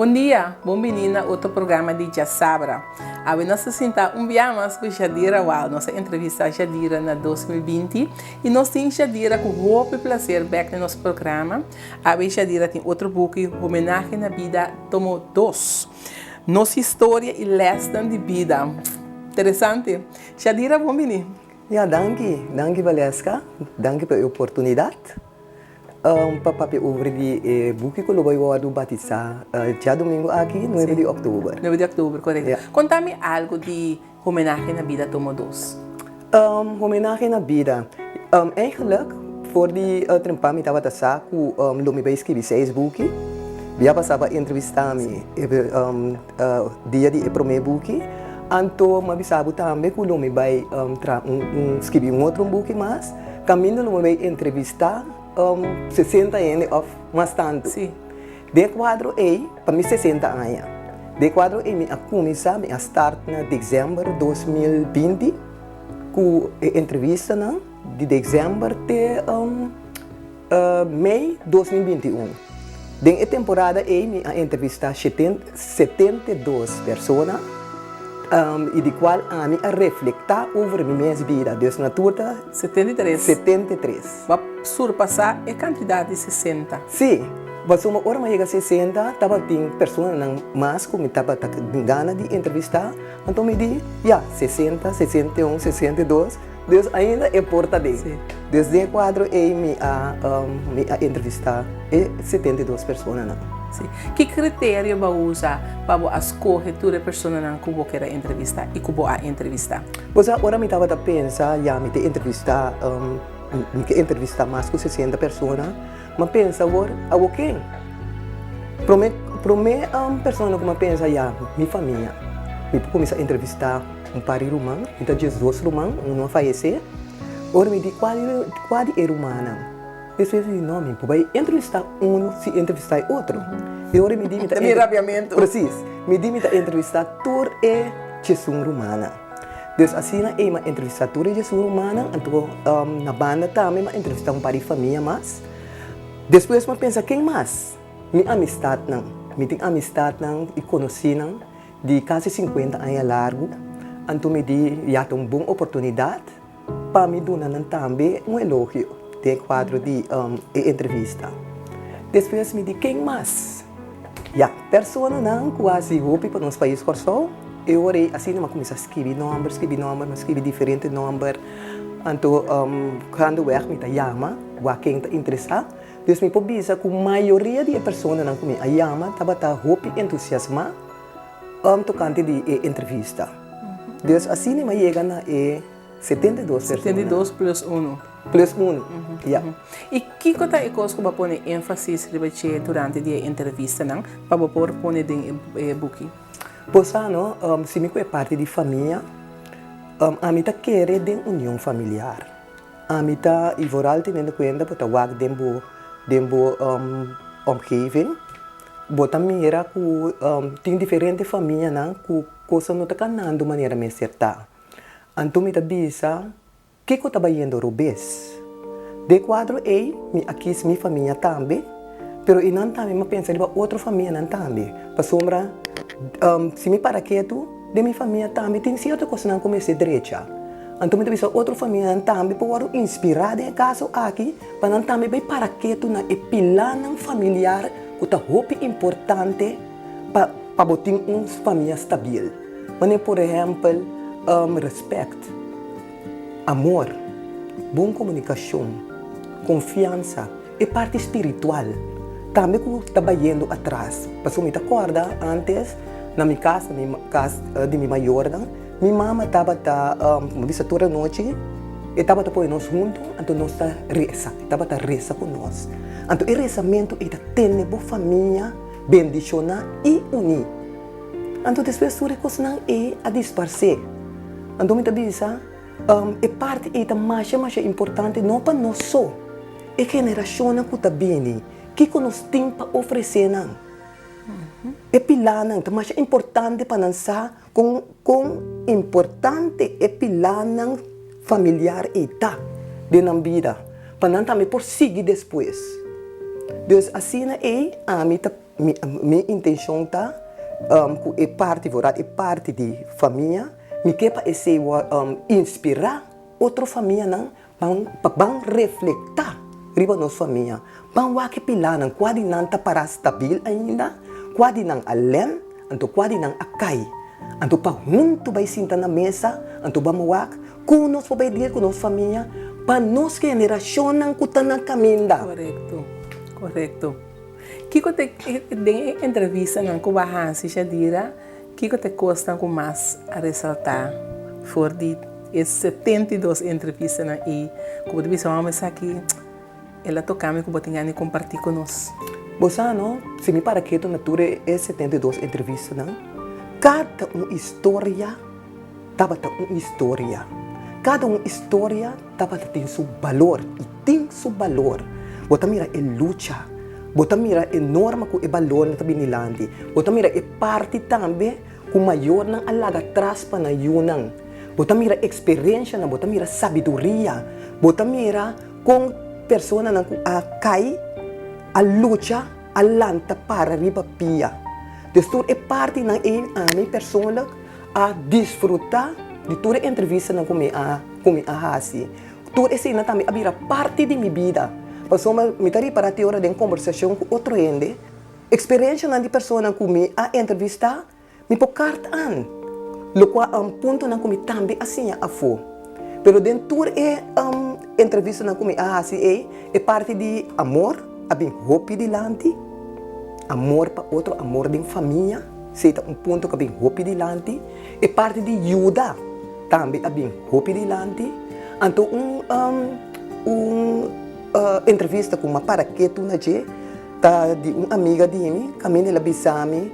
Bon dia, bon bini na otro programa di Djasabra. Awe nos ta sinta un bia mas ku Jadira Waal. Nos a entrevista Jadira na 2020 i nos tin Jadira ku hopi plaser bek na nos programa. Awe Jadira tin otro buki, Homenahe na Bida tomo dos. Nos historia i lèsnan di bida. Interesante. Jadira, bon bini. Ya, danki. Danki Valeska. Danki pa e oportunidat pa papia over di e buki ku lo bai wòrdu batisá djadumingu aki, nuebe di òktober. Nuebe di òktober, korekto. Ya. Konta mi algu di Homenahe na Bida tomo dos. Homenahe na Bida. Eigenlijk, for di trempa mi tabata sa ku lo mi bai skibi seis buki. Bia pasá bo a entrevistá mi e dia di e promé buki. Anto mi a bisa bo tambe ku lo mi bai traha un skibi un otro buki mas. Kaminda lo mi bai entrevistá 60 hende òf mas tantu. Den e kuadro ei, pa mi 60 aña, den e kuadro ei mi a kuminsá, mi a start na desèmber 2020 ku e entrevistanan di desèmber te mei 2021. Den e temporada ei mi a entrevistá 72 persona i di kual ami a reflektá over mi mes bida. Dus na tur ta 73. 73. Bo a surpasá e kantidat di 60. Sí, pasobra ora mi a yega 60 tabatin personanan mas ku mi tabata gana di entrevistá, anto mi di, ya, 60, 61, 62, dus ainda e por ta den. Dus den e kuadro ei mi a mi a entrevistá e 72 personanan. Sí. Ki kriterio bo a usa pa bo a skohe tur e personanan ku bo ker a entrevistá i ku bo a entrevistá? Bo sa, ora mi tabata pensa, ya, mi ta entrevistá, mi ke entrevistá mas ku 60 persona, Mi a pensa awor, awor ken? Prome, prome persona ku mi a pensa, ya, mi famia. Mi por kuminsá entrevistá un par di ruman, mi ta 12 ruman, unu a fayesé. Ora mi di kua di, kua di e rumannan? Despues mi di, no, mi por bai entrevistá unu sin entrevistá e otro. I ora mi di mi ta. Ta mi rabiamentu. Presis. Mi di mi ta entrevistá tur e 11 rumannan. Dus asina ei m'a entrevistá tur e 11 rumannan, anto na banda tambe m'a entrevistá un par di famia mas. Despues m'a pensa ken mas? Mi amistatnan. Mi tin amistatnan i konosínan di kasi sinkuenta aña largu, anto mi di ya ta un bon oportunidat pa mi duna nan tambe un elogio den e kuadro di e entrevista. Despues mi di ken mas? Ya, personanan ku a hasi hopi pa nos pais Kòrsou, e ora ei asina mi a kuminsá skibi nòmber, skibi nòmber, mi a skibi diferente nòmber, anto gaandeweg mi ta yama wak ken ta interesá. Dus mi por bisa ku mayoria di e personanan ku mi a yama tabata hopi entusiasmá tokante di e entrevista. Dus asina mi a yega na e 72 persona. 72 plus uno. Plus uno, ya. I kiko ta e kos ku bo a pone énfasis riba dje durante di e entrevistanan pa bo por pone den e buki? Bo sa no, si mi ku e parti di famia, ami ta kere den union familiar. Ami ta, i vooral teniendo kuenta bo ta wak den bo, den bo omgeving, bo ta mira ku tin diferente famianan ku kosnan no ta kanando manera mester ta. Anto mi ta bisa, Kiko ta bayendo robes? Den e kuadro ei mi a kis mi famia tambe, pero einan tambe mi a pensa riba otro famianan tambe, pasobra si mi para ketu den mi famia tambe tin sierto kosnan ku mester drecha. Anto mi ta bisa otro famianan tambe por wòrdu inspirá den e kaso aki pa nan tambe bai para ketu na e pilanan familiar ku ta hopi importante pa pa bo tin un famia stabil. Manera por ehèmpel rèspèt, amor, bon komunikashon, konfiansa, e parti spiritual tambe ku ta bayendo atras. Pasobra mi ta kòrda ántes na mi kas, na mi kas di mi mayornan, mi mama tabata mi bisa tur anochi e tabata pone nos huntu anto nos ta resa, e tabata resa ku nos. Anto e resamentu ei ta tene bo famia bendishoná i uní. Anto despues tur e kosnan ei a disparsé. Anto mi ta bisa, e parti ei ta masha masha importante no pa nos so, e generashonnan ku ta bini, kiko nos tin pa ofresé nan? E pilánan ta masha importante pa nan sa kon kon importante e pilánan familiar ei ta den nan bida, pa nan tambe por sigui despues. Dus asina ei ami ta. Mi mi intenshon ta ku e parti vooral e parti di famia mi ke pa esei inspirá otro famianan ban pa ban reflektá riba nos famia ban wak e pilanan kua di nan ta pará stabil ainda kua di nan a lèn anto kua di nan a kai anto pa huntu bai sinta na mesa anto ban wak ku nos por bai deal ku nos famia pa nos generashonnan ku ta na kaminda. Korekto, korekto. Kiko ta den e entrevistanan ku bo a hasi Shadira, kiko ta e kosnan ku mas a resaltá for di e 72 entrevistanan ei ku bo ta bisa wou esaki el a toka mi ku bo tin gana di kompartí ku nos? Bo sa no, si mi para ketu na tur e 72 entrevistanan, kada un historia tabata un historia. Kada un historia Tabata tin su balor i tin su balor. Bo ta mira e lucha, bo ta mira e norma ku e balornan ta bini dilanti, bo ta mira e parti tambe ku mayornan a laga tras pa nan yunan, bo ta mira eksperenshanan, bo ta mira sabiduria, bo ta mira kon personanan ku a kai a lucha, a lanta para riba pia. Dus tur e partinan ei ami persoonlijk a disfruta di tur e entrevistanan ku mi a ku mi a hasi. Tur eseinan tambe a bira parti di mi bida. Pasobra mi ta ripará te ora den kombersashon ku otro hende, eksperenshanan di personanan ku mi a entrevistá, mi por kart an, lokua puntonan ku mi tambe a siña afó. Pero den tur e entrevistanan ku mi a hasi ei, e parti di amor a bin hopi dilanti, amor pa otro, amor den famia. Esei ta un punto ku a bin hopi dilanti. E parti di yuda tambe a bin hopi dilanti. Anto un un entrevista ku mi a para ketu na dje ta di un amiga di mi kaminda el a bisa mi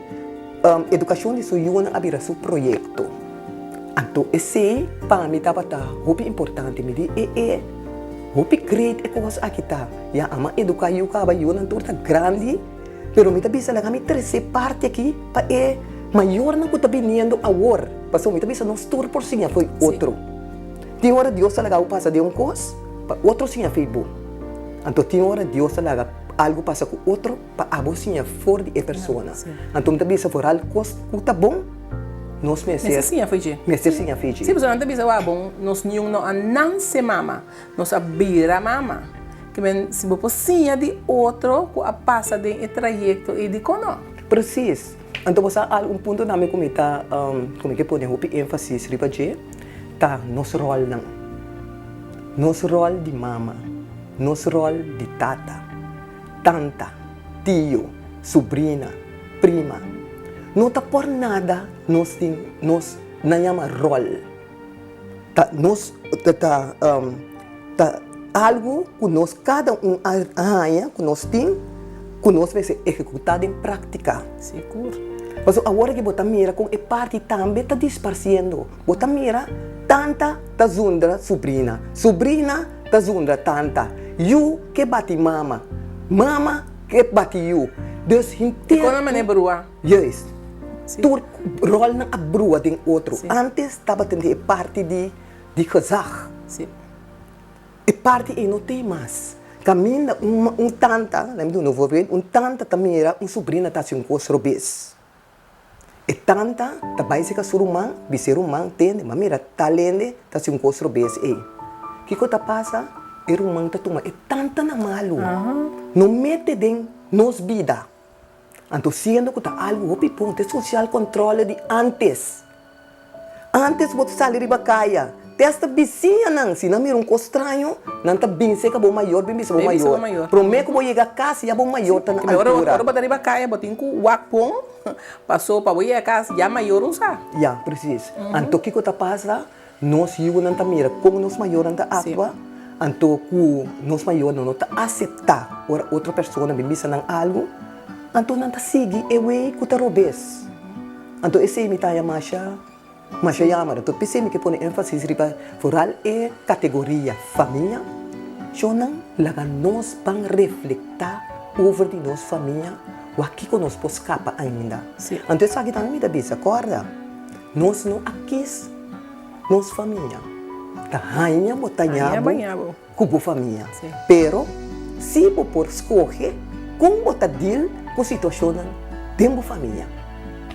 edukashon di su yunan a bira su proyekto. Anto esei pa mi tabata hopi importante. Mi di e e hopi great e kos aki ta. Ya ama eduká yu kaba yunan tur ta grandi. Pero mi ta bisa laga mi trese parti aki pa e mayornan ku ta biniendo awor, pasobra mi ta bisa nos tur por siña fo'i otro. Tin ora Dios ta laga bo pasa den un kos pa otro siña fo'i bo. Anto tin ora Dios ta laga algu pasa ku otro pa abo siña for di e persona. Anto mi ta bisa foral kos ku ta bon nos mester siña fo'i dje. Mester siña fo'i dje. Si, pasobra nan ta bisa wak bon nos niun no a nanse mama. Nos a bira mama. Ke men si bo por siña di otro ku a pasa den e trayekto ei, dikon no? Presis. Anto bo sa al un punto tambe ku mi ta ku mi ke pone hopi énfasis riba dje ta nos ròlnan. Nos ròl di mama, nos ròl di tata, tanta, tio, subrina, prima. No ta por nada nos tin nos nan yama ròl. Ta nos ta ta ta algu ku nos kada un a haña ku nos tin ku nos mester ehekutá den práktika. Sigur. Pasobra awor aki bo ta mira kon e parti tambe ta disparsiendo. Bo ta mira tanta ta zundra subrina, subrina ta zundra tanta, yu ke bati mama, mama ke bati yu. Dus henter. E kon a manera brua. Juist. Tur rolnan a brua den otro. Antes tabatin e parti di di gezag. E parti ei no tin mas. Caminda un un tanta, laat mi duna un voorbeeld, un tanta ta mira un sobrina ta haci un cos robes. E tanta ta bay cerca su ruman, bisa e ruman, tende, m'a mira tal hende ta haci un cos robes ei. Kico ta pasa? E ruman ta tuma e tanta na malu. No mete den nos bida. Anto siendo ku ta algu hopi bon ta e social controle di antes. Antes bo ta sali riba kaya, te hasta bisiñanan si nan mira un kos straño nan ta bin seka bo mayor bin bisa bo mayor. Prome ku bo yega kas ya bo mayor ta na altura. Ora bo ta riba kaya bo tin ku wak bon paso pa bo yega kas ya mayor un sa. Ya, presis. Anto kiko ta pasa? Nos yunan ta mira kon nos mayornan ta aktua, anto ku nos mayornan no ta aseptá ora otro persona bin bisa nan algu, anto nan ta sigui e wei ku ta robes. Anto esei mi ta haña masha masha yammer. Anto p'esei mi ke pone énfasis riba foral e kategoria famia, shonnan laga nos ban reflektá over di nos famia wak kiko nos por skapa ainda. Anto esaki tambe mi ta bisa, kòrda. Nos no a kis nos famia. Ta haña bo ta ña bo ku bo famia. Pero si bo por skohe. kon bo ta deal ku situashonnan den bo famia.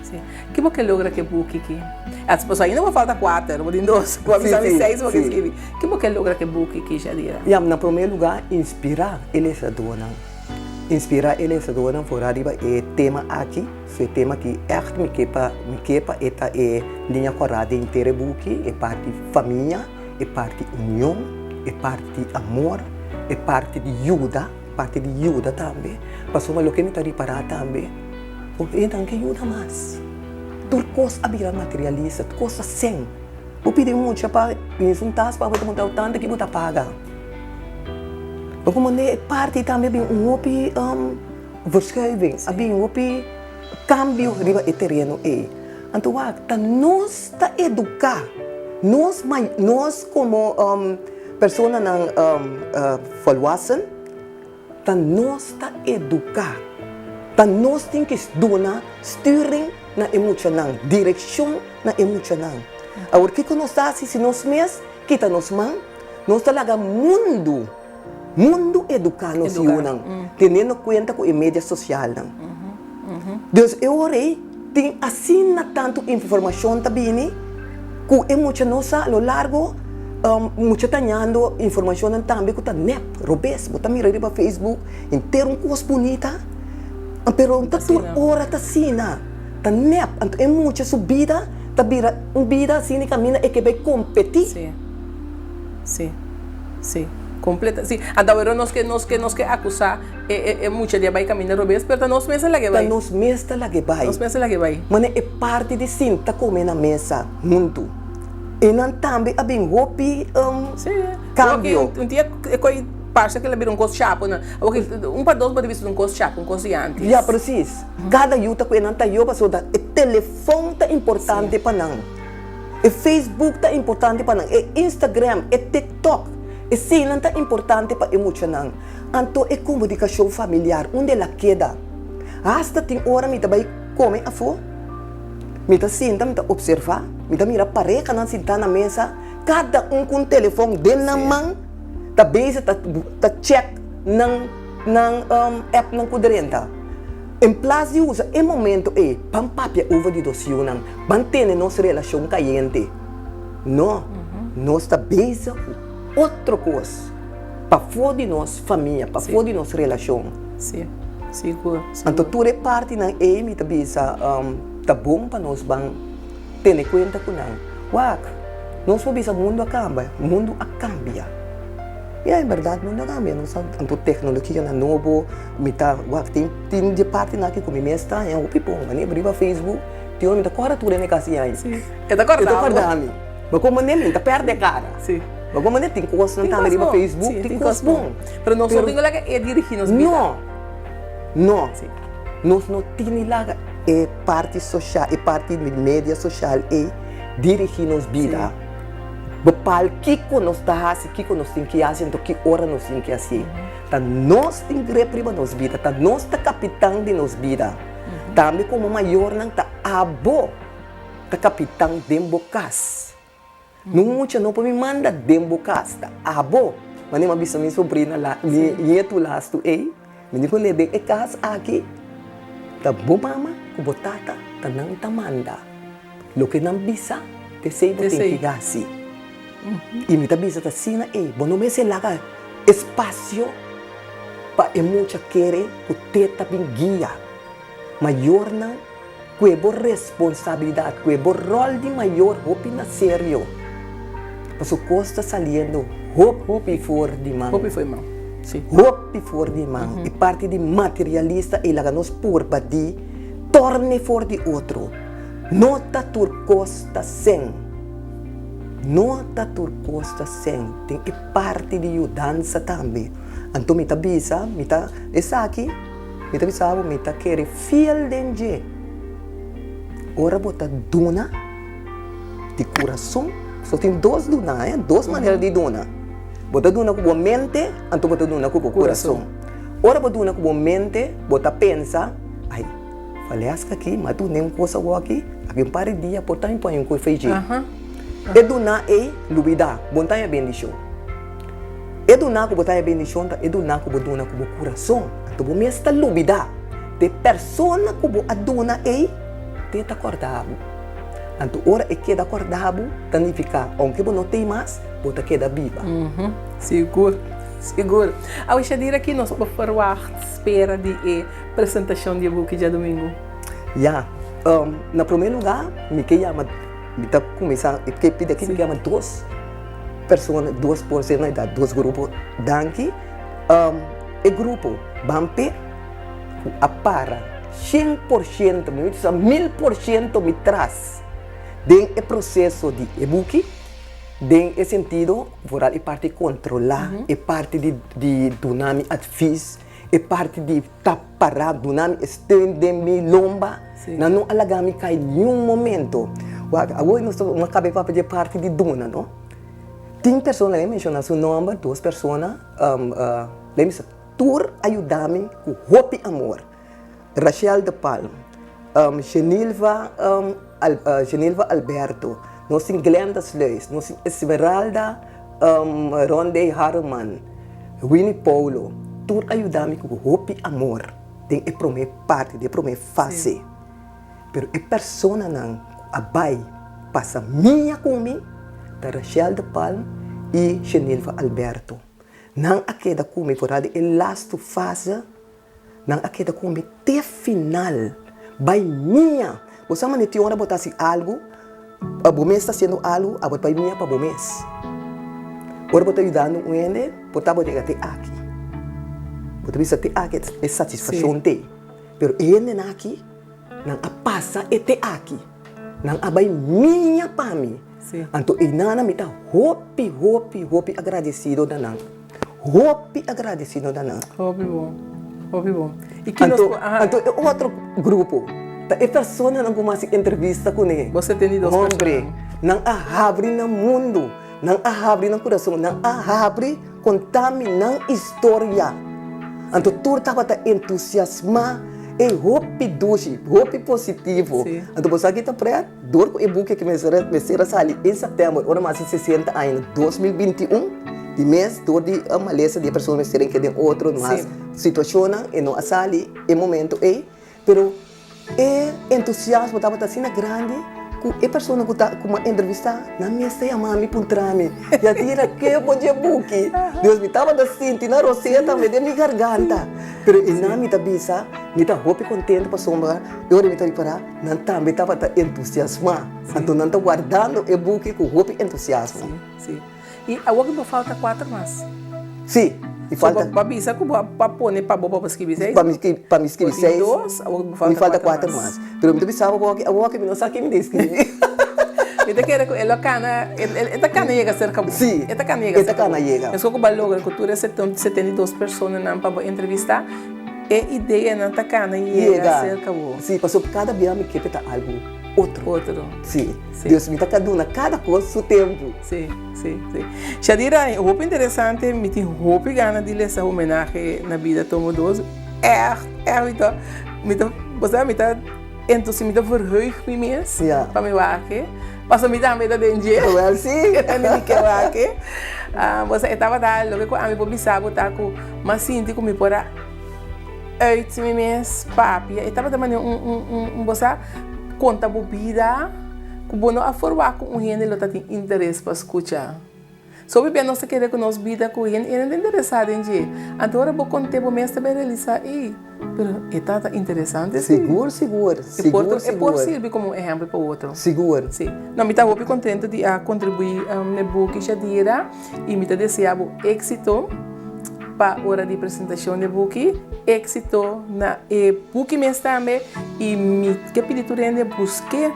Sí. Ki bo ke logra ku e buki ki? Pasobra ainda bo falta kuater, bo tin dos, bo a bisa mi seis bo ke skirbi. Ki bo ke logra ku e buki ki, Shadira? Ya, na promé lugá inspirá e lesadónan. Inspirá e lesadónan for riba e tema aki. So e tema aki ègt mi ke pa mi ke pa e ta e liña kòrá den henter e buki, e parti famia, e parti union, e parti amor, e parti di yuda, parti di yuda tambe. Pasobra loke mi ta ripará tambe, bo hende nan ke yuda mas. Tur kos a bira materialista, tur kos ta sèn. Bo pidi un mucha pa bini un tas pa bo, e ta puntra bo tanta ki bo ta paga. Bo komo e parti tambe a bin un hopi verschuiving, a bin hopi cambio riba e tereno ei. Anto wak, ta nos ta educa, nos nos como personanan volwassen, ta nos ta educa, ta nos tin ki duna sturing na e muchanan, direccion na e muchanan. Awor kiko nos ta haci si nos mes kita nos man? Nos ta laga mundu, mundu eduká nos yunan, teniendo kuenta ku e media sosialnan. Dus e ora ei tin asina tantu informashon ta bini ku e mucha no sa a lo largo mucha ta hañando informashonnan tambe ku ta nèp, robes. Bo ta mira riba Facebook henter un kos bunita, pero no ta tur ora ta asina, ta nèp. Anto e mucha su bida ta bira un bida asina kaminda e ke bai kompetí. Sí, sí, completa, sí. Anto awor nos ke, nos ke, nos ke akusá e, e, e mucha di a bai kaminda robes, pero ta nos mes a lag'e bai. Ta nos mes ta lag'e bai. Nos mes a lag'e bai. Mane e parti di sinta kome na mesa huntu, einan tambe a bin hopi kambio. Un dia e koi parse ke el a bira un kos chapo na, awor ke un pa dos bo ta bisa un kos chapo, un kos di antes. Ya, presis. Kada yu ta ku einan ta yo pasobra e telefon ta importante pa nan. E Facebook ta importante pa nan, e Instagram, e TikTok, eseinan ta importante pa e muchanan. Anto e komunikashon familiar, unda el a keda? Hasta tin ora mi ta bai kome afó, mi ta sinta, mi ta opservá, mi ta mira parehanan sintá na mesa, kada un ku un telefòn den nan man, ta bezig ta ta chèk nan nan appnan ku drenta. En plas di usa e momento ei, ban papia over di dos yunan, ban tene nos relashon kayente. No, nos ta bezig ku otro kos pafó di nos famia, pafó di nos relashon. Sí, sigur, sigur. Anto tur e partinan ei mi ta bisa ta bon pa nos ban tene kuenta ku nan. Wak, nos por bisa mundu a kamba, mundu a kambia. Ya, en bèrdat mundu a kambia, nos a anto teknologianan nobo, mi ta wak tin tin di e partinan aki ku mi mes ta haña hopi bon, manera riba Facebook tin ora mi ta kòrda tur hende kasi haña. Sí, e ta kòrda bo. E ta kòrda mi. Ma komo manera mi ta pèrdè kara. Sí. Ma komo manera tin kosnan tambe riba Facebook, tin kos bon. Pero nos no tin ku laga e dirigí nos bida. No, no. Nos no tin di laga e parti sosial, e parti di media sosial ei dirigí nos bida. Bepal kiko nos ta hasi, kiko nos tin ki hasi, anto ki ora nos tin ki hasié. Ta nos tin grip riba nos bida, ta nos ta kapitan di nos bida. Tambe komo mayornan ta abo ta kapitan den bo kas. Nun mucha no por mi manda den bo kas, ta abo. Manera mi a bisa mi sobrina la, mi nietu lastu ei, mi di kuné den e kas aki ta bo mama ku bo tata ta nan ta manda. Loke nan bisa, t'esei bo tin ki hasi. I mi ta bisa ta asina ei, bo no mester laga espasio pa e mucha kere ku te ta bin guia. Mayornan, ku e bo responsabilidat, ku e bo ròl di mayor hopi na serio, pasobra kos ta saliendo hopi for di man. Hopi for di man, si. Hopi for di man. E parti di materialista ei laga nos purba di torne for di otro. No ta tur kos ta sen. No ta tur kos ta sen. Tin e parti di yudansa tambe. Anto mi ta bisa, mi ta, esaki, mi ta bisa bo, mi ta kere fiel den dje. Ora bo ta duna di kurason, so tin dos duna, eh, dos manera di duna. Bo ta duna ku bo mente, anto bo ta duna ku bo kurason. Ora bo duna ku bo mente, bo ta pensa, ai, Valeska aki, m'a dun'é un kos awoki, aki un par di dia por ta mi pone un kos fei dje. E duna ei, lubidá, bo no ta haña bendishon. E duna ku bo ta haña bendishon ta e duna ku bo duna ku bo kurason. Anto bo mes ta lubidá te persona ku bo a duna ei, te ta kòrda bo. Anto ora e keda kòrda bo, ta nifiká ounke bo no tei mas, bo ta keda biba. Sigur, sigur. Awe Shadira ki nos por ferwagt spera di e presentashon di e buki djadumingu? Ya, na promé lugá mi ke yama, mi ta kuminsá, mi ke pidi aki mi ke yama dos persona, dos por ser na edat, dos grupo danki. E grupo Ban P'e ku a para 100%, mi bisa 1000% mi tras den e proseso di e buki, den e sentido vooral e parti kontrolá, e parti di di duna mi advis, e parti di ta pará duna mi e steun den mi lomba, nan no a laga mi kai niun momento. Wak, awor nos ta kaba e papia di e parti di duna, no? Tin persona, lei menshoná su nòmber, dos persona, lei bisa tur a yuda mi ku hopi amor, Rachel de Palm, Genilva Genilva Alberto, nos tin Glenda Sluis, nos tin Esmeralda Rondey Harreman, Winnie Paulo, tur a yuda mi ku hopi amor den e promé parti, den e promé fase. Pero e personanan ku a bai pasa mia ku mi ta Rachel de Palm i Genilva Alberto. Nan a keda ku mi foral di e lastu fase, nan a keda ku mi te final. Bai mia! Bo sa manera tin ora bo ta hasi algu, bo mes ta hasiendo algu, abo ta bai mia pa bo mes. Ora bo ta yudando un hende, por ta bo yega te aki. Bo ta bisa te aki e satisfashon t'ei. Pero e hendenan aki, nan a pasa e te aki. Nan a bai miña pa mi. Anto einana mi ta hopi, hopi, hopi agradesido na nan. Hopi agradesido na nan. Hopi bon. Hopi bon. I ki nos por, aha. Anto e otro grupo ta e personanan ku mi hasi entrevista kuné. Bo 72 personanan. Hombre, nan a habri nan mundu, nan a habri nan kurason, nan a habri. Konta mi nan historia. Anto tur tabata entusiasmá e hopi dushi, hopi positivo. Anto bo sa ki ta pret? Dor ku e buki aki mester mester a sali en sèptèmber ora mi hasi sesenta aña na 2021, di mes dor di malesa di e persona mester a keda den otro mas situashonnan e no a sali e momento ei, pero E entusiasmo tabata asina grandi ku e persona ku ta ku mi a entrevistá nan mes ta yama mi puntra mi, Yadira, ke bo dje buki? Dios, mi tabata sinti na rosea tambe den mi garganta. Pero einan mi ta bisa, mi ta hopi kontentu pasobra e ora mi ta ripará nan tambe tabata entusiasmá. Anto nan ta wardando e buki ku hopi entusiasmo. Sí, sí. I awor ku bo falta kuater mas. Sí, mi falta. So bo a bisa ku bo a pone pa bo pa bo skibi seis? Pa mi pa mi skibi seis. Bo tin dos, awor ku bo falta kuater mas. Mi falta kuater mas. Pero mi ta bisa bo awor awor mi no sa ken mi ta skibi. Mi ta kere ku e lo kana, e ta kana yega serka bo. Sí, e ta kana yega e ta kana yega. Meskos ku bo a logra ku tur e 72 personanan pa bo entrevistá, e ideanan ta kana yega serka bo. Sí, pasobra kada bia mi ke ta algu otro. Otro. Sí. Dios mi ta ka duna kada kos su tempu. Sí, sí, sí. Shadira, hopi interesante, mi tin hopi gana di lesa Homenahe na Bida tomo dos. Echt, echt, mi ta, mi ta, bo sa, mi ta entusi, mi ta verheug mi mes pa mi wak e. Pasobra mi tambe ta den dje. Wel sí. Mi di ke wak e. Bo sa, e tabata loke ku ami por bisa bo ta ku mi a sinti ku mi por a uit mi mes papia. E tabata manera un, un, un, un, bo sa, Konta bo bida ku bo no a forwak ku un hende lo ta tin interes pa skucha. Sopi bia nos ta kere ku nos bida ku hende no ta interesá den dje. Anto ora bo kont'é bo mes ta bin realisá, ey, pero e ta ta interesante si. Sigur, sigur, sigur, E por sirbi komo un ehèmpel pa otro. Sigur. Si. No, mi ta hopi kontento di a kontribuí n'e buki Shadira i mi ta deseá bo éksito. Pa ora di presentacion di e buki, exito na e buki mes tambe y mi ke pidi tur hende buske.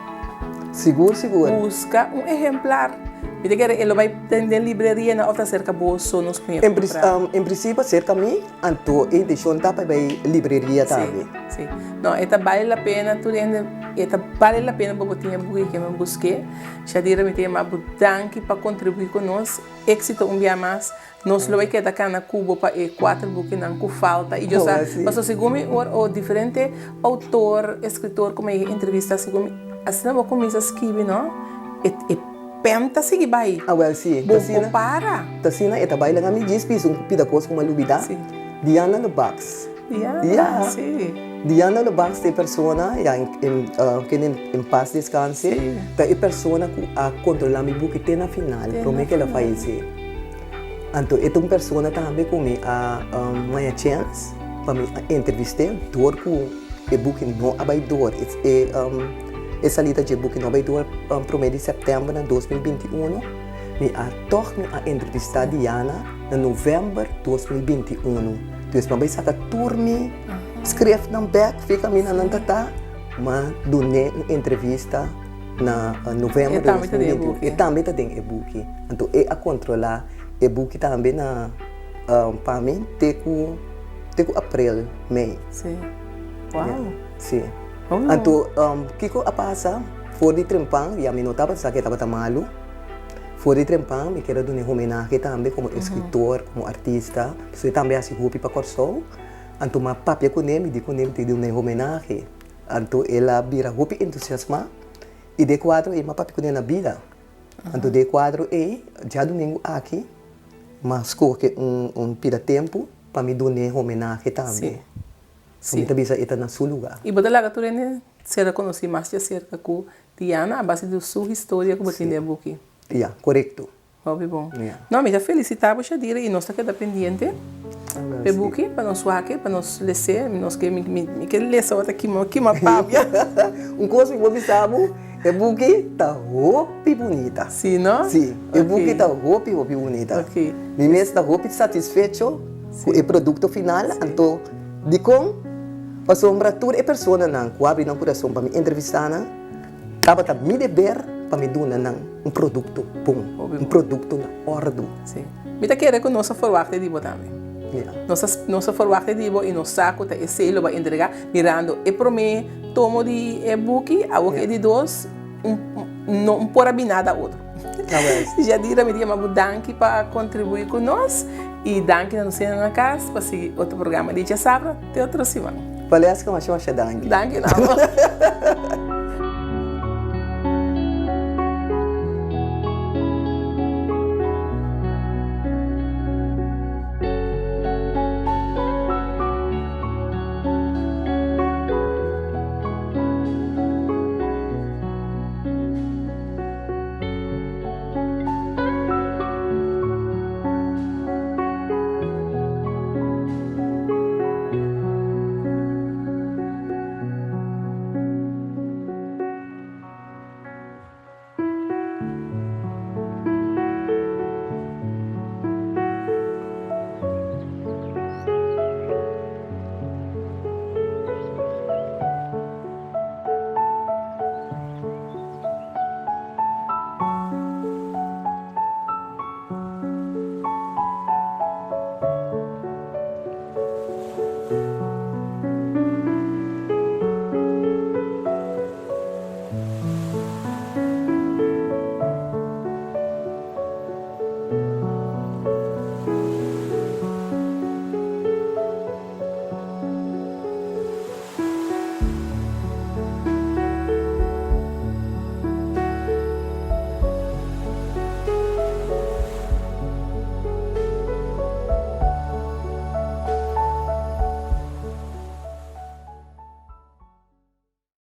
Sigur sigur. Buska un ehemplar. Mi ta kere e lo bai den den librerianan of ta serka bo so nos puña kumpra. En principio serka mi, anto e intencion ta pa e bai libreria tambe. Si, si. No, e ta bale la pena tur hende, e ta bale la pena pa bo tin e buki ke men buske. Shadira mi ta yama bo danki pa kontribui ku nos. Exito un bia mas. Nos lo e keda kana ku bo pa e kuater bukinan ku falta. I yo sa, pasobra segun mi ora o diferente outor, eskritor ku mi a entrevista, segun mi asina bo kuminsa skibi no, e e pen ta sigui bai. Awel si, Bo bo para. Ta asina e ta bai laga mi djis pisa un pida kos ku mi a lubida. Diana Lebacs. Diana, Ya. si. Diana Lubach ta e persona, ya, en, en, ken en paz descanse, Si. ta e persona ku a kontrolá mi buki te na final, Te na promé ku el a final. fayesé. Anto e ta un persona tambe ku mi a haña chèns pa mi a entrevist'é dor ku e buki no a bai dor. E e salida dje buki no a bai dor promé di sèptèmber na 2021. Mi a tòg mi a entrevistá Diana na novèmber 2021. Dus mi a bai saka tur mi skriftnan bèk fi kaminda nan ta ta, m'a dun'é un entrevista. Na november di 2021. E tambe ta den e buki. Anto e a kontrolá e buki tambe na pa mi te ku te ku aprel, mei. Sí. Wow. Sí. Anto kiko a pasa for di trempan, ya mi no tabata sa ku e tabata malu. For di trempan mi kier a duna e homenahe tambe komo eskritor, komo artista, pasobra e tambe a hasi hopi pa Kòrsou. Anto mi a papia kuné, mi di kuné mi ta duna e homenahe. Anto el a bira hopi entusiasmá i den e kuadro ei m'a papia kuné na bida. Anto den e kuadro ei, djadumingu aki, m'a skohe un un pida tempu pa mi dun'é homenahe tambe. Sí. Mi ta bisa e ta na su lugá. I bo ta laga tur hende ser rekonosí mas djaserka ku Diana a base di su historia ku bo tin den e buki. Ya, korekto. Hopi bon. No, mi ta felicita bo Shadira y nos ta keda pendiente p'e buki pa nos wak pa nos les'é. Nos ke mi mi ke lesa ora ta kima kima papia. Un kos mi por bisa bo, e buki ta hopi bunita. Si no? Si, e buki ta hopi hopi bunita. Mi mes ta hopi satisfecho ku e produkto final, anto dikon? Pasobra tur e personanan ku abri nan kurason pa mi entrevistá nan, Tabata mi deber pa mi duna nan un produkto bon, un produkto na òrdu. Sí. Mi ta kere ku nos a forwakte di bo tambe. Ja. Nos a, nos a forwakte di bo i nos sa ku ta esei lo bo a entregá mirando e promé tomo di e buki, awor ku e di dos, un, no por a bin nada otro. Awel. Jadira, mi ta yama bo danki pa kontribuí ku nos i danki na nos hende na kas pa sigui otro programa di Djasabra. Te otro siman. Valeska, masha masha danki. Danki na bo.